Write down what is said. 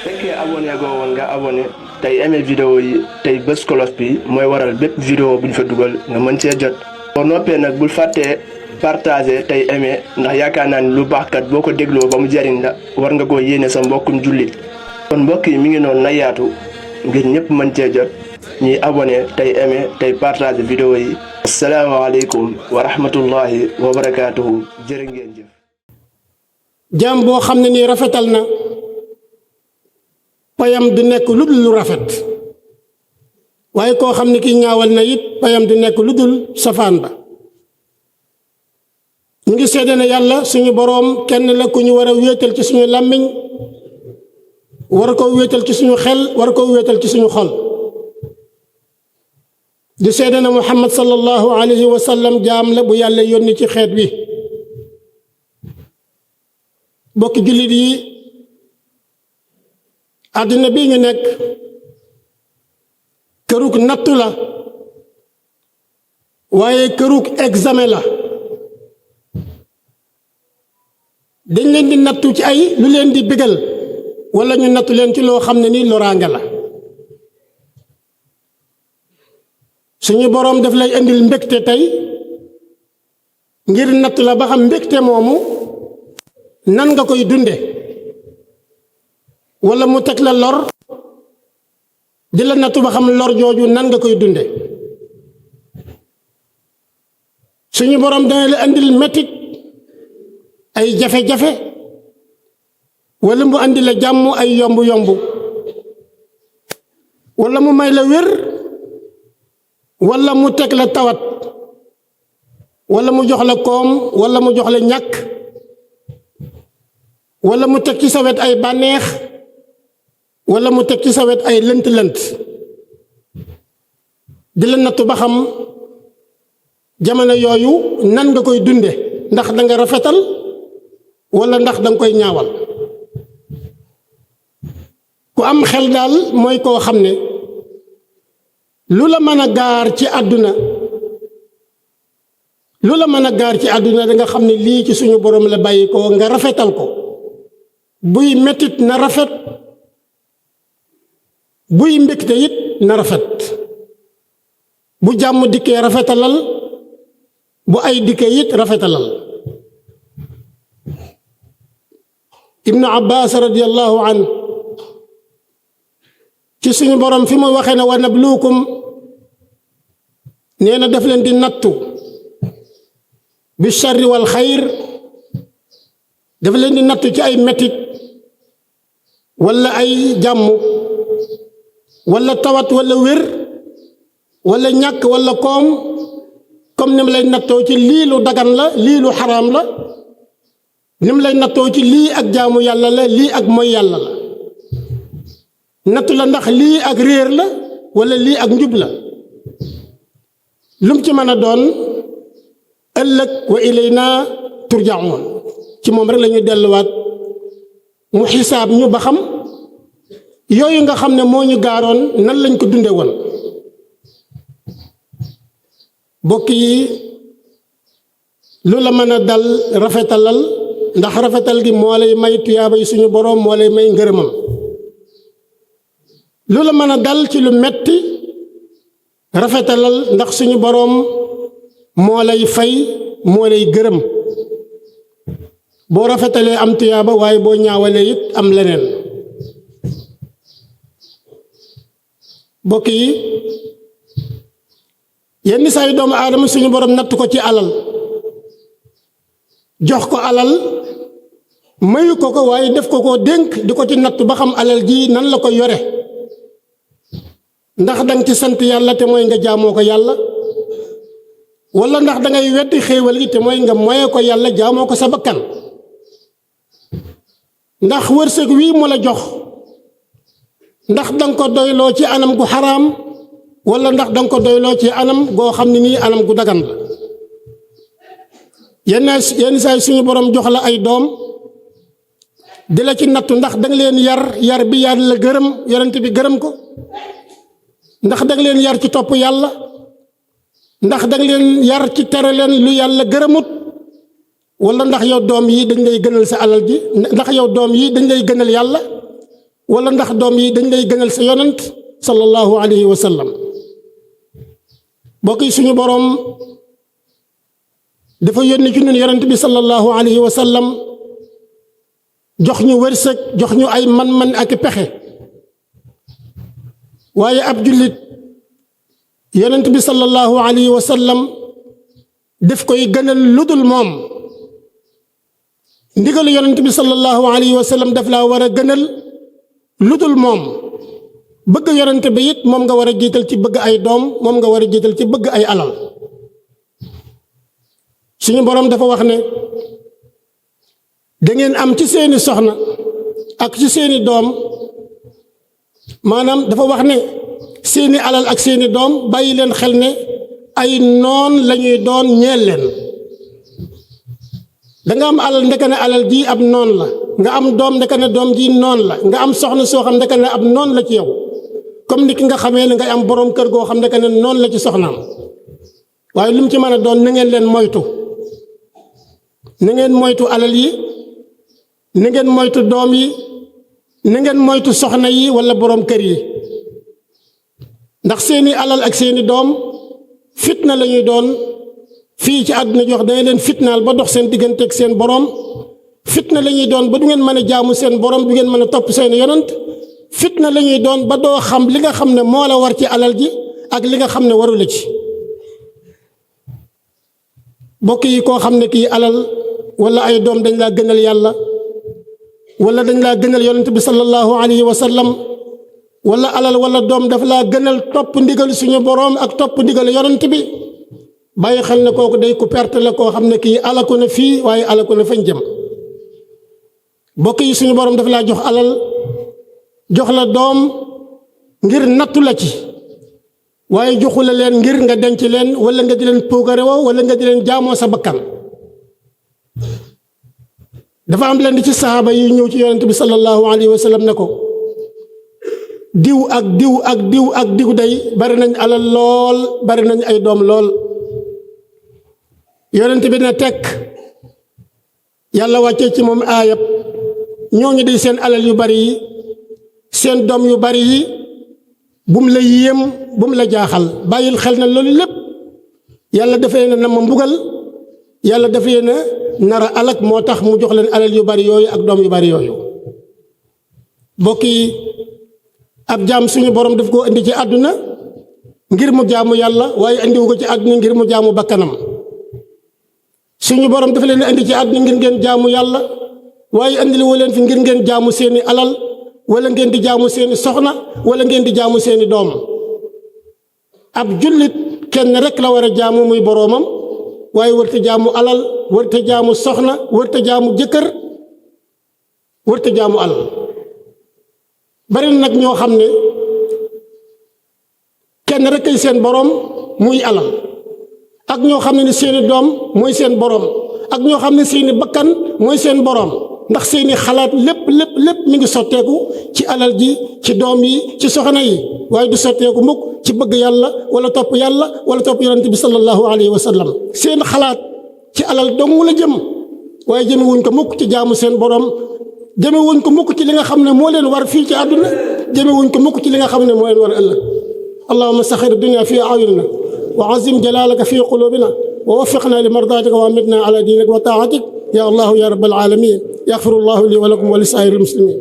fekkee abonné goo woon nga abonné tey aimé vidéo yi tey bës cloche bi mooy waral bépp vidéo bu ñu fa dugal nga mën see jot. boo noppee nag bul fàttee partagé tey aimé ndax yaakaar naa ni lu baax kat boo ko dégloo ba mu jariñ la war nga koo yéene sa mbokkum jullit. kon mbokk yi mi ngi noonu na yaatu ngir ñëpp mën cee jot ñuy abonné tey aimé tey partagé vidéo yi. asalaamaaleykum wa rahmatullahi wa barakaatuhu jërë ngeen jëf. jaam boo xam ne nii rafetal na payam du nekk lu dul lu rafet waaye koo xam ne ki ñaawal na it payam du nekk lu dul safaan ba. ñu ngi seede ne yàlla suñu boroom kenn la ku ñu war a wéetal ci suñu làmmiñ war ko wéetal ci suñu xel war ko wéetal ci suñu xol. di seede ne Muhammad sallallahu alayhi wa sallam jaam la bu yàlla yónni ci xeet wi. bokki jullit yi àddina bi ñu nekk kërug nattu la waaye kërug examen la. dañ leen di nattu ci ay lu leen di bégal wala ñu nattu leen ci loo xam ne ni loraange la. suñu boroom daf lay indil mbégte tey ngir natt la ba xam mbégte moomu nan nga koy dunde wala mu teg la lor di la nattu ba xam lor jooju nan nga koy dunde. suñu boroom dana la indil metit ay jafe-jafe wala mu andi la jàmm ay yomb-yomb wala mu may la wér wala mu teg la tawat wala mu jox la koom wala mu jox la ñàkk wala mu teg ci sa wet ay bànneex wala mu teg ci sa wet ay lënt-lënt di la nattu ba xam jamono yooyu nan nga koy dunde ndax da nga rafetal wala ndax da nga koy ñaawal. ku am xel daal mooy koo xam ne lu la mën a gaar ci àdduna da nga xam ne lii ci suñu boroom la bàyyi ko nga rafetal ko. buy metit na rafet buy mbégte it na rafet bu jàmm dikkee rafetalal bu ay dikkee it rafetalal. ibnu abbas radiyallahu an ci suñu boroom fi mu waxee ne wa nabluukum nee na def leen di nattu bi sharri wal xayr daf leen di nattu ci ay metit wala ay jàmm wala tawat wala wér wala ñàkk wala koom comme ni mu lay nattoo ci lii lu dagan la lii lu xaraam la ni mu lay nattoo ci lii ak jaamu yàlla la lii ak mooy yàlla la. nattu la ndax lii ak réer la wala lii ak njub la. lum ci mën a doon ëllëg wa ilayna turjaun ci moom rek la ñuy delluwaat mu xisaab ñu ba xam yooyu nga xam ne moo ñu gaaroon nan lañ ko dunde woon. bokk yi lu la mën a dal rafetalal ndax rafetal gi moo lay may tuyaaba yi suñu boroom moo lay may ngërëmam. lu la mën a dal ci lu metti rafetalal ndax suñu boroom moo lay fay moo lay gërëm. boo rafetalee am tuyaaba waaye boo ñaawalee it am leneen. bokk yi yenn saa yi doomu aadama suñu boroom natt ko ci alal jox ko alal mayu ko ko waaye def ko dénk di ko ci natt ba xam alal ji nan la ko yore. ndax danga ci sant yàlla te mooy nga jaamoo ko yàlla wala ndax dangay weddi xéewal gi te mooy nga moye ko yàlla jaamoo ko sa bakkan. ndax wërsëg wii mu la jox ndax danga ko doyloo ci anam gu xaraam wala ndax danga ko doyloo ci anam goo xam ne nii anam gu dagan la. yenn saa suñu boroom jox la ay doom di la ci nattu ndax danga leen yar bi yàlla gërëm yonent bi gërëm ko. ndax danga leen yar ci topp yàlla ndax danga leen yar ci tere leen lu yàlla gërëmut wala ndax yow doom yi dañ lay gënal sa alal ji ndax yow doom yi dañ lay gënal yàlla wala ndax doom yi dañ lay gënal sa yonent sallallahu alayhi wa sallam bokk yi suñu boroom dafa yónni ci ñun yonent bi sallallahu alayhi wa sallam jox ñu wërsëg jox ñu ay man-man ak pexe waaye ab jullit yonent bi sallallahu alayhi wa sallam def koy gënal ludul moom ndigalu yonent bi sallallahu alayhi wa sallam daf laa war a gënal ludul moom bëgg yonent bi it moom nga war a jiital ci bëgg ay doom moom nga war a jiital ci bëgg ay alal suñu boroom dafa wax ne da ngeen am ci seeni soxna ak ci seeni doom maanaam dafa wax ne seeni alal ak seeni doom bàyyi leen xel ne ay noon lañuy doon ñeel leen danga am alal ndeke ne alal ji ab noon la nga am doom ndeke ne doom ji noon la nga am soxna soo xam ndeke ne ab noon la ci yow comme ni ki nga xamee ne ngay am boroom kër goo xam ndeke ne noon la ci soxnaam waaye lu mu ci mën a doon na ngeen leen moytu na ngeen moytu alal yi na ngeen moytu doom yi na ngeen moytu soxna yi walla boroom kër yi ndax seeni alal ak seeni doom fitna la ñuy doon fii ci àdduna jox dañu leen fitnaal ba dox seen diggante ak seen boroom fitna la ñuy doon ba du ngeen mën a jaamu seen boroom du ngeen mën a topp seen yonent fitna la ñuy doon ba doo xam li nga xam ne moo la war ci alal ji ak li nga xam ne waru la ci bokk yi koo xam ne kii alal wala ay doom dañ laa gënal yàlla wala dañ laa gënal yonent bi sallallahu alayhi wa sallam wala alal wala doom daf laa gënal topp ndigal suñu boroom ak topp ndigal yonent bi bàyyi xel ne kooku day ku perte la koo xam ne kii alaku na fii waaye alaku na fañ jëm bokk yi suñu boroom daf laa jox alal jox la doom ngir nattu la ci waaye joxu la leen ngir nga denc leen wala nga di leen puukarewoo wala nga di leen jaamoo sa bakkan dafa am leen di ci saxaaba yi ñëw ci yonent bi sallallahu alayhi wa sallam ne ko diw ak diw ak diw ak diw day bari nañ alal lool bari nañ ay doom lool yonent bi ne tekk yàlla wàccee ci moom aayab ñooñu di seen alal yu bari yi seen doom yu bari yi bum la yéem bum la jaaxal bàyyil xel na loolu lépp yàlla dafa leen na ma mbugal yàlla dafa leen nar a alak moo tax mu jox leen alal yu bari yooyu ak doom yu bari yooyu bokk yi ab jaam suñu borom daf koo indi ci àdduna ngir mu jaamu yàlla waaye indiwu ko ci àdduna ngir mu jaamu bakkanam suñu borom dafa leen indi ci àdduna ngir ngeen jaamu yàlla waaye andili wu leen fi ngir ngeen jaamu seeni alal wala ngeen di jaamu seeni soxna wala ngeen di jaamu seeni doom ab jullit kenn rek la war a jaamu muy boroomam waaye wërta jaamu alal wërta jaamu soxna wërta jaamu jëkkër wërta jaamu alal bari nag ñoo xam ne kenn rek ay seen boroom muy alal ak ñoo xam ne seeni doom mooy seen boroom ak ñoo xam ne seeni bakkan mooy seen boroom ndax seeni xalaat lépp mi ngi sotteeku ci alal ji ci doom yi ci soxna yi waaye du sotteeku mukk ci bëgg yàlla wala topp yonent bi sallallahu alayhi wa sallam seen xalaat ci alal dong la jëm waaye jëme wuñ ko mukk ci jaamu seen boroom jëme wuñ ko mukk ci li nga xam ne moo leen war fii ci àdduna jëme wuñ ko mukk ci li nga xam ne moo leen war ëllëg allahumma saxir dunya fi a'yunina wa azim jalalaka fi qulubina wa waffiqna li mardatika wa amitna ala dinik wa taatik ya allahu ya rabbal alamin yaghfirullahu li wa lakum wa li saa'iril muslimin